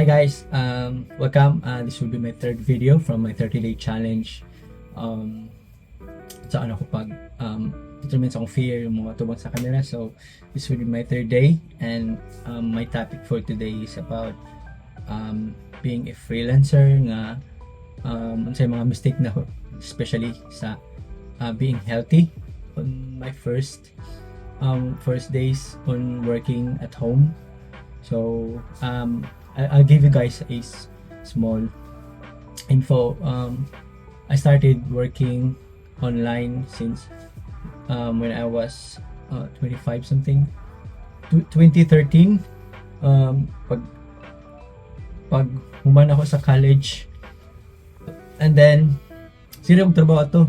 Hi guys, welcome. This will be my third video from my 30-day challenge. Sa ano ko pag determine sa akong fear yung mga tubang sa camera. So this will be my third day and my topic for today is about being a freelancer nga unsay mga mistake na ko, especially sa being healthy on my first days on working at home. So I'll give you guys a small info. I started working online since when I was 25 something. 2013, pag human ako sa college and then sige kong trabaho ato.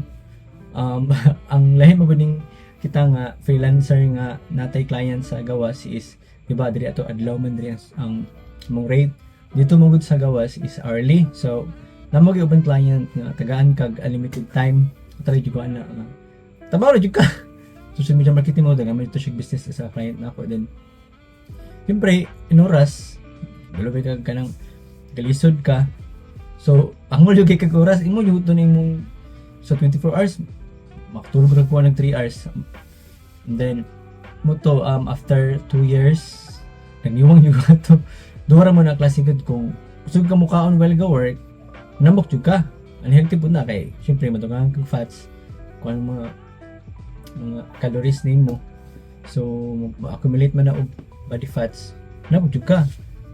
Ang lahi mo guning kita nga freelancer nga natay client sa gawas is, di ba, diri ato adlaw man diri ang mong rate. Dito mo gud sa gawas is hourly. So namo gyud uban client nga tagaan kag unlimited time. Try jud ko ana nga trabaho ra jud ka. Social media marketing mo daga ito siya business sa client na ako. Then siyempre in oras gulubay ka kanang galisod ka. So ang mo kay kag oras imo jud to imong sa 24 hours, makatulog ra ko ng 3 hours. And then mo to after 2 years nagniwang jud ko ato. Duha ra mo na klase gud. Kung kusog ka mukaon while ga work, nambok jud ka, unhealthy pud na kay syempre madugangan kag fats, kuan mga calories nimo. So ma-accumulate man na og body fats, nambok jud ka.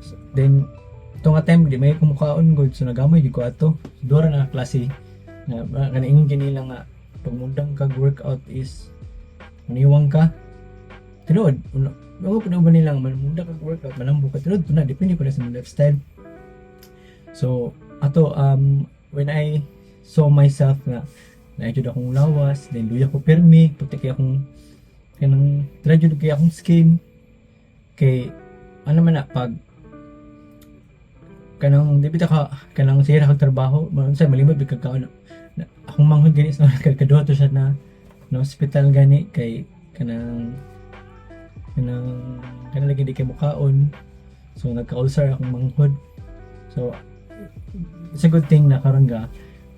So, then ito nga time di may kumukaon gud, so nagamay jud ko ato. So, duha ra na klase na kana ingon kanila nga pag mundang kag workout is maniwang ka. Tinuod una mo pa ba nilang munda kag workout manambo ka. Tinuod na depende pa na sa imong lifestyle. So ato when I saw myself nga naa jud akong lawas, then luya ko pirmi, puti kay akong kanang dry jud kay akong skin, kay ano man na pag kanang di bitaw ka kanang sige ra kag trabaho man sa malimot big kag kaon na, akong manghod gani sa kaduha to siya na na hospital gani kay kanang lagi di kay mukaon. So nagka-ulcer akong manghod. So it's a good thing na karon ga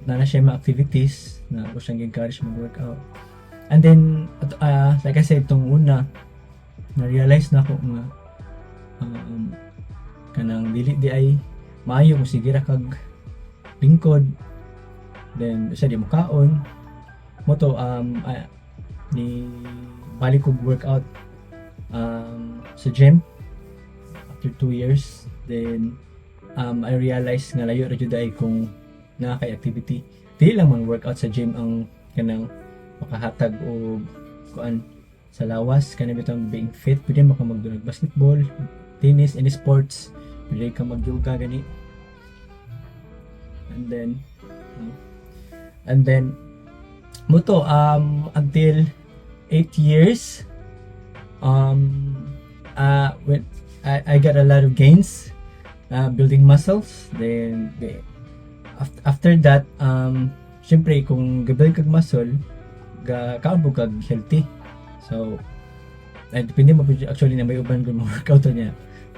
na siya mga activities na ako siyang encourage mag-workout. And then like I said, tong una na-realize na ako nga kanang dili di ay maayo kung sige ra kag lingkod, then sa di mo kaon mo to. Ni balik kog workout sa gym after 2 years. Then I realized nga layo ra jud ay kung naa kay activity. Dili lang man workout sa gym ang kanang makahatag og kuan sa lawas. Kanang bitong being fit, pwede mo ka magdunag basketball, tennis, any sports, pwede ka mag yoga gani. And then mo to until 8 years when I got a lot of gains building muscles. Then after that syempre kung gabuild kag muscle, ga kaon po kag healthy. So ay depende mo pud actually na may uban kung mo workout niya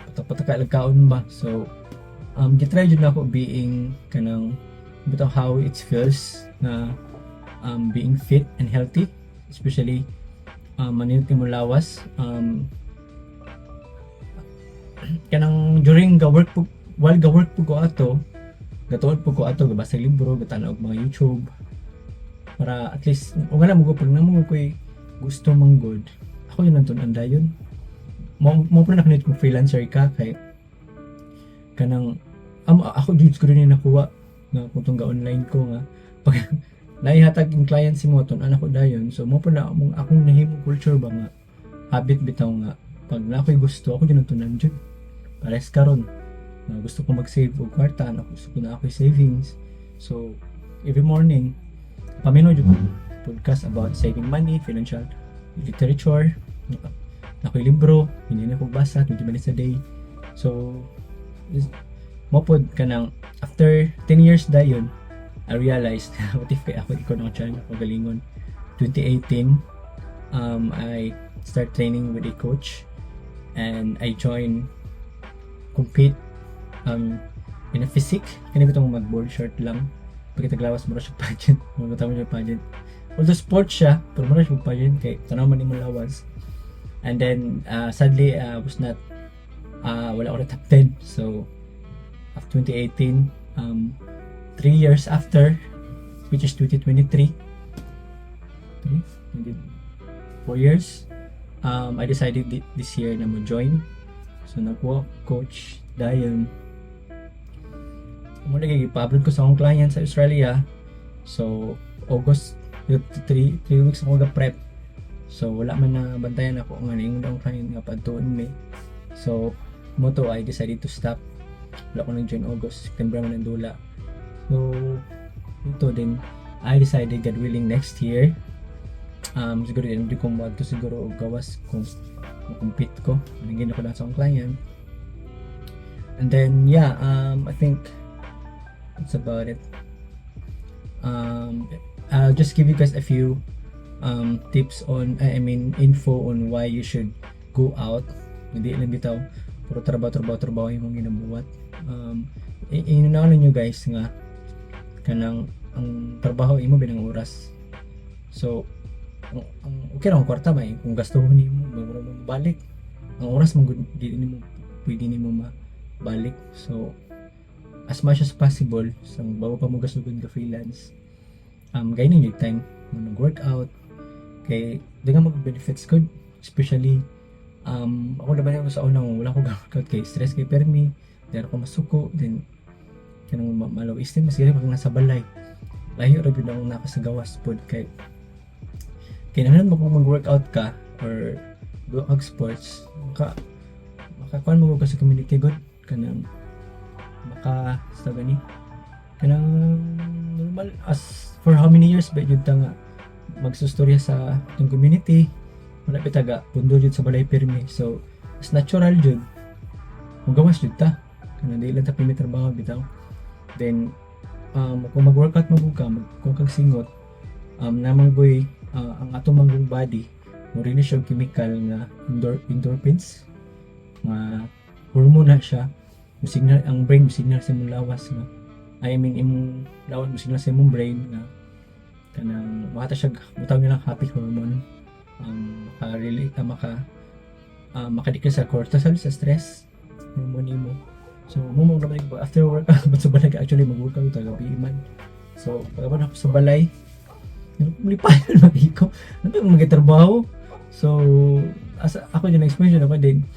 patak-pataka lang kaon ba. So gitry jud nako being kanang bitaw how it feels na being fit and healthy, especially manindot mo lawas. Kanang during ga work po, while ga work po ko ato, gatuon po ko ato, gabasa libro, gatanaw og mga YouTube para at least ug alam mo ko pag namo ko'y gusto man good ako yun ang dayon mo pa na kanit kung freelancer ka kay kanang ako jud ko rin nakuha nga kung tong ga online ko nga pag naihatag yung client si mo tun anak ko dayon. So mo pa na mong akong nahimo culture ba nga habit bitaw nga pag na ako'y gusto ako jud ang tunan jud. Pares karon na gusto ko mag-save og kwarta na gusto ko na ako'y savings. So every morning paminaw jud ko podcast about saving money, financial literature na ako'y libro, hindi na ko basa 20 minutes a day. So mo pod kanang after 10 years dayon I realized, what if kay ako ikaw ng channel ako galingon. 2018 I start training with a coach and I join compete In a physique, kani bitong mag board short lang. Pagkitag lawas mo siya pageant. Mo siya pageant. Although sport siya, pero mo siya pageant kay tanaw man nimo lawas. And then sadly was not wala ko na top 10. So after 2018, 3 years after, which is 2023, 3, 4 years, I decided this year na mo join. So nakuha coach dayon. Mo lagi ipa-upload ko sa akong client sa Australia. So August, 3 3 weeks ako ga-prep. So wala man na bantayan ako nga ningon akong client nga padtuon mi. So mo to I decided to stop. Wala ko nag-join August, September man ang dula. So ito din I decided, God willing, next year siguro din hindi ko mo siguro og gawas kung mo-compete ko. Nangin ako lang sa akong client. And then yeah, I think that's about it. I'll just give you guys a few tips on, I mean, info on why you should go out. Hindi lang bitaw puro trabaho, trabaho, trabaho yung ginabuhat. Inunahan ninyo guys nga kanang ang trabaho imo binang oras. So ang okay ra ang kwarta ba eh, kung gastuhon nimo mo balik. Ang oras mo gud di nimo pwede nimo mabalik. So as much as possible sa bago pa mo gasugod ka freelance, gay ninyo time mo nag-workout kay di nga mag benefits good, especially ako naman ako sa una wala ko workout kay stress kay permi di ako masuko then kanang ma-low esteem mas pag nasa balay. Lahi ra gyud ang nakasagawas pod kay kinahanglan mo kung mag-workout ka or do kag sports, makakuan mo ka sa community good, kanang maka sa gani kanang normal as for how many years ba jud ta nga magsustorya sa atong community, wala pa taga pundo jud sa balay pirmi. So as natural jud mugawas jud ta, kanang di lang ta pirmi trabaho bitaw. Then kung mag-workout mo ka, mag kung kag singot namang goy ang atong manggong body mo release siya chemical nga endorphins nga hormone na siya. Mo signal ang brain, mo signal sa imong lawas nga, I mean, imong lawas mo signal sa imong brain nga kanang makata siya butang nila happy hormone, maka really maka-decrease sa cortisol, sa stress hormone nimo. So mo naman after work but sa balay, actually mag-workout ta gabi man. So pag ako sa balay lipayan lagi ko ano ba magtrabaho. So as ako din experience ako din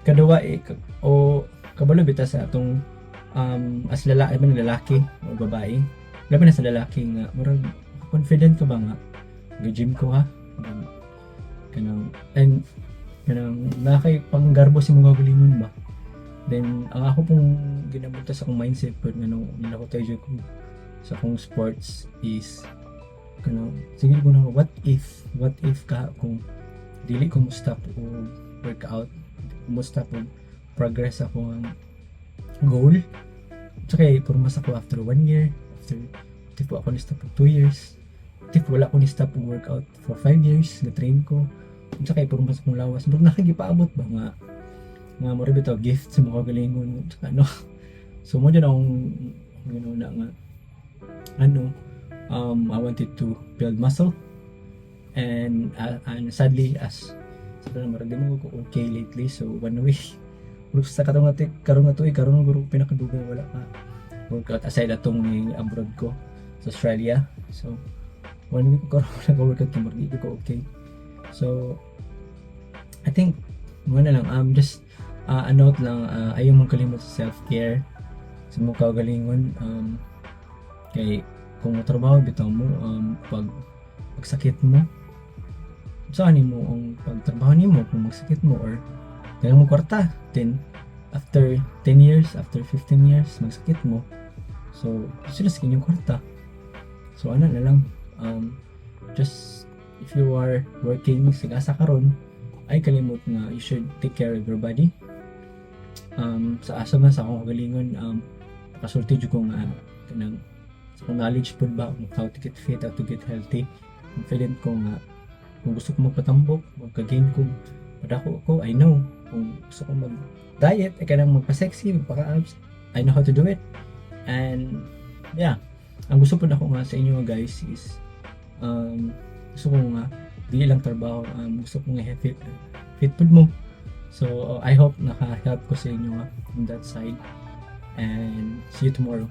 kaduwa eh, o kabalo bita sa atong as lalaki man, lalaki o babae, labi na sa lalaki nga murag confident ka ba nga ga-gym ko ha, kanang and kanang nakay panggarbo sa mga galingon ba. Then ang ako pong ginabuta sa akong mindset po nga nung nilako tayo ko sa akong sports is kanang sige ko na what if ka kung dili ko mo stop o workout, mo stop og progress ako ang goal. Tsaka purmas ako after one year, after if ako ni stop og 2 years, if wala ko ni stop og workout for 5 years na train ko, tsaka purmas akong lawas but nakagipaabot ba nga nga mo bitaw gift sa mga galingon. Tsaka ano, so mo dyan akong na nga ano I wanted to build muscle and sadly as sa so, marag di mo ko okay lately. So one week sa katong nga karon nga tuig, karon guro pinakadugay wala ka workout aside atong ni abroad ko sa Australia. So one week ko karon wala ka workout kay marag di ko okay. So I think mo na lang just a note lang, ayaw mong kalimot sa self-care sa mong kaugalingon kay kung mo trabaho bitaw mo pag pagsakit mo saan nimo ang pagtrabaho nimo kung magsakit mo or kaya mo kwarta? Then after 10 years, after 15 years, magsakit mo, so sila sa inyong kwarta. So ano na lang, just if you are working sig asa karon ay kalimot nga you should take care of your body. Sa asa man sa akong kagalingon, nakasulti jud ko nga kanang sa akong knowledge pud ba kung how to get fit, how to get healthy, confident ko nga kung gusto ko magpatambok, magka-gain ko, padako ko. I know kung gusto ko mag diet ay kanang magpa-sexy, magpaka-abs. I know how to do it. And yeah, ang gusto pud nako nga sa inyo, guys, is gusto ko nga dili lang trabaho, gusto ko nga fit pud mo. So I hope naka-help ko sa inyo nga on that side and see you tomorrow.